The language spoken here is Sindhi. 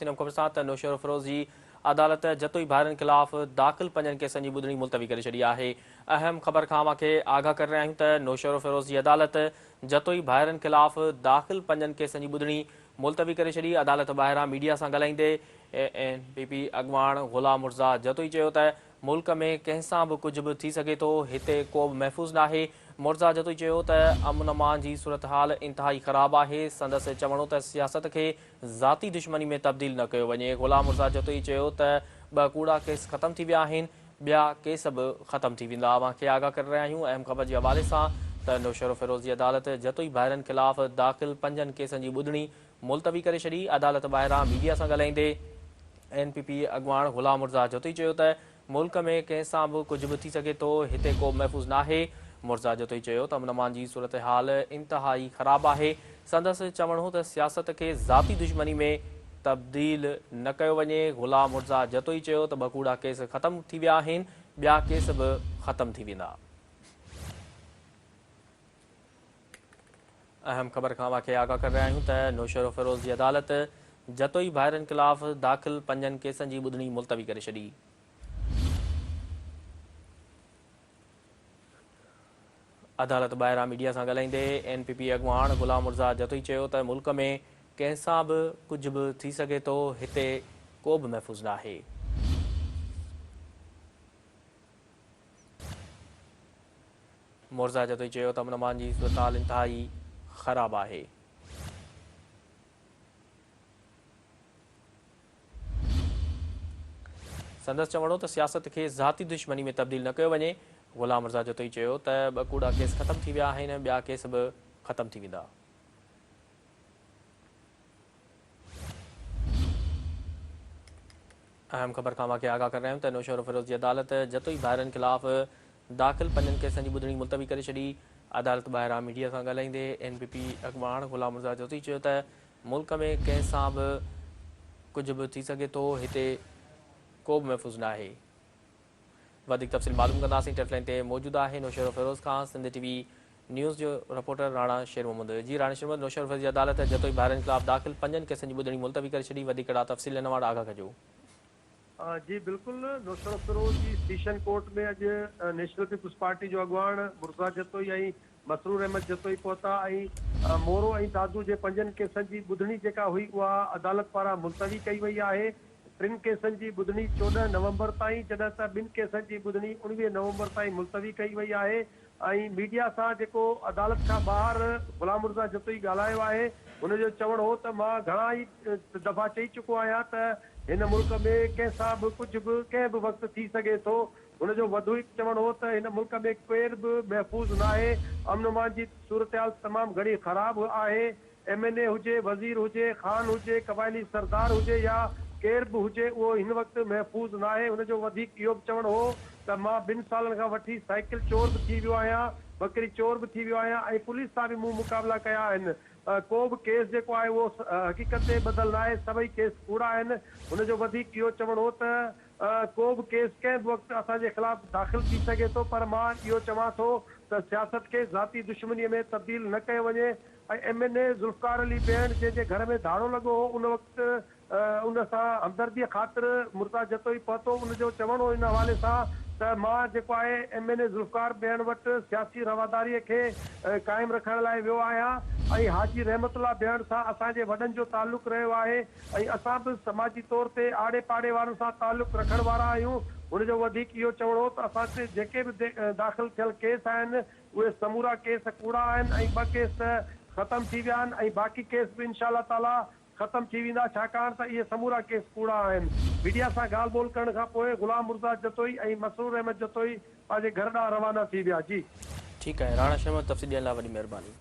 اهم خبر سان ته نوشهروفيروز جي عدالت جتوئي ڀائرن خلاف داخل پنجن ڪيسن جي ٻڌڻي ملتوي ڪري ڇڏي آهي. اهم خبر کان اوهان کي آگاهه ڪري رهيا آهيون ته نوشهروفيروز جي عدالت جتوئي ڀائرن خلاف داخل پنجن ڪيسن جي ٻڌڻي ملتوي ڪري ڇڏي. عدالت ٻاهران ميڊيا سان ڳالهائيندي اين پي پي اڳواڻ غلام مرزا جتوئي چيو ته ملڪ ۾ ڪنهن سان به ڪجهه به ٿي سگهي ٿو، هتي ڪو به محفوظ ناهي. مرزا جتوئي چيو ته امن امان جي صورتحال انتهائي خراب آهي. سندس چوڻ هو ته سياست کي ذاتي دشمني ۾ تبديل نه ڪيو وڃي. غلام مرزا جتوئي چيو ته ٻه ڪوڙا ڪيس ختم ٿي ويا آهن، ٻيا ڪيس به ختم ٿي ويندا. اوهان کي آگاهه ڪري رهيا آهيون اهم خبر جي حوالي سان ته نوشهروفيروز جي عدالت جتوئي ڀائرن خلاف داخل پنجن ڪيسن جي ٻڌڻي ملتوي ڪري ڇڏي. عدالت ٻاهران ميڊيا سان ڳالهائيندي اين پي پي اڳواڻ غلام مرزا جتوئي چيو ته ملڪ ۾ ڪنهن سان به ڪجهه به ٿي سگهي ٿو، هتي ڪو به محفوظ ناهي. مرزا جتوئي چيو ته امن امان جي صورتحال انتهائي خراب آهي. سندس چوڻ هو ته سياست کي ذاتي دشمني ۾ تبديل نه ڪيو وڃي. غلام مرزا جتوئي چيو ته ٻه ڪوڙا ڪيس ختم ٿي ويا آهن، ٻيا ڪيس به ختم ٿي ويندا. اهم خبر کان اوهان کي آگاهه ڪري رهيا آهيون ته نوشهروفيروز جي عدالت جتوئي ڀائرن خلاف داخل پنجن ڪيسن جي ٻڌڻي ملتوي ڪري ڇڏي. عدالت ٻاهران ميڊيا سان ڳالهائيندي اين پي پي اڳواڻ غلام مرزا جتوئي چيو ته ملڪ ۾ ڪنهن سان به ڪجهه به ٿي سگهي ٿو، هتي ڪو به محفوظ ناهي. مرزا جتوئي چيو ته امن امان جي صورتحال انتهائي خراب آهي. سندس چوڻ هو ته سياست کي ذاتي دشمني ۾ تبديل نه ڪيو وڃي. غلام رضا جتوئي چيو ته ٻه ڪوڙا ڪيس ختم ٿي ويا آهن، ٻيا ڪيس به ختم ٿي ويندا. اهم خبر کان اوهان کي آگاهه ڪري رهيا آهيون ته نوشهروفيروز جي عدالت جتوئي ڀائرن خلاف داخل پنجن ڪيسن جي ٻڌڻي ملتوي ڪري ڇڏي. عدالت ٻاهران ميڊيا سان ڳالهائيندي اين پي پي اڳواڻ غلام رضا جتوئي چيو ته ملڪ ۾ ڪنهن سان به ڪجهه به ٿي سگهي ٿو، هتي ڪو به محفوظ ناهي. وڌيڪ تفصيل معلوم ڪنداسين ٽيليف لائين تي موجود آهي نوشهروفيروز کان سنڌ ٽي وي نيوز جو رپورٽر راڻا شير محمد جي راڻي شير محمد نوشهروفيروز جي عدالت جتوئي ڀائرن خلاف داخل پنجن ڪيسن جي ٻڌڻي ملتوي ڪري ڇڏي وڌيڪ ڪهڙا تفصيل هن وٽ آگاهه ڪجو. جي بلڪل نوشهروفيروز جي سيشن ڪورٽ ۾ اڄ نيشنل پيپلز پارٽي جو اڳواڻ مرزا جتوئي ۽ مسرور احمد جتوئي پهتا ۽ مورو ۽ دادو جي پنجن ڪيسن جي ٻڌڻي جيڪا هئي اها عدالت پاران ملتوي ڪئي وئي آهي ٽن ڪيسن جي ٻڌڻي 14 نومبر تائين جڏهن ته ٻن ڪيسن جي ٻڌڻي 19 نومبر تائين ملتوي ڪئي وئي آهي ۽ ميڊيا سان جيڪو عدالت کان ٻاهر غلام مرزا جتوئي ڳالهايو آهي هن جو چوڻ هو ته مان گهڻا ئي دفعا چئي چڪو آهيان ته هن ملڪ ۾ ڪنهن سان به ڪجهه به ڪنهن به وقت ٿي سگهي ٿو هن جو وڌيڪ چوڻ هو ته هن ملڪ ۾ ڪير به محفوظ ناهي امن امان جي صورتحال تمام گهڻي خراب آهي ايم اين اي هجي، وزير هجي، خان هجي، قبائلي سردار هجي يا ڪير به هجي اهو هن وقت محفوظ ناهي. هن جو وڌيڪ اهو به چوڻ هو ته مان ٻن سالن کان وٺي سائيڪل چور به ٿي ويو آهيان، ٻڪري چور به ٿي ويو آهيان ۽ پوليس سان به مون مقابلا ڪيا آهن. ڪو به ڪيس جيڪو آهي اهو حقيقت تي ٻڌل ناهي، سڀئي ڪيس ڪوڙا آهن. هن جو وڌيڪ اهو چوڻ هو ته ڪو به ڪيس ڪنهن به وقت اسان جي خلاف داخل ٿي سگهي ٿو پر مان اهو چوان ٿو ته سياست کي ذاتي دشمني ۾ تبديل نه ڪيو وڃي ۽ M N A Zulfiqar Ali Behan جنهن جي گهر ۾ ڌاڙو لڳو هو ان وقت ان سان همدردي خاطر مرزا جتوئي پهتو ان جو چوڻ هو ان حوالي سان ته مان جيڪو آهي M N A Zulfiqar Behan وٽ سياسي رواداري کي قائم رکڻ لاء ويو آهيان ۽ حاجي رحمت الله بيهڻ سان اسان جي وڏن جو تعلق رهيو آهي ۽ اسان به سماجي طور تي آڙي پاڙي وارن سان تعلق رکڻ وارا آهيون هن جو وڌيڪ اهو چوڻ هو ته اسان تي جيڪي به داخل ٿيل ڪيس آهن اهي سمورا ڪيس ڪوڙا آهن ۽ ٻه ڪيس ته ختم ٿي ويا آهن ۽ باقي ڪيس به انشاء الله تعاليٰ ختم ٿي ويندا ڇاڪاڻ ته اهي سمورا ڪيس ڪوڙا آهن. ميڊيا سان ڳالهه ٻولهه ڪرڻ کان پوء غلام مرزا جتوئي ۽ مسرور احمد جتوئي پنهنجي گهر ڏانهن روانا ٿي ويا. جي. ٺيڪ آهي راڻا شمع تفصيل ڏيڻ لاء وڏي مهرباني.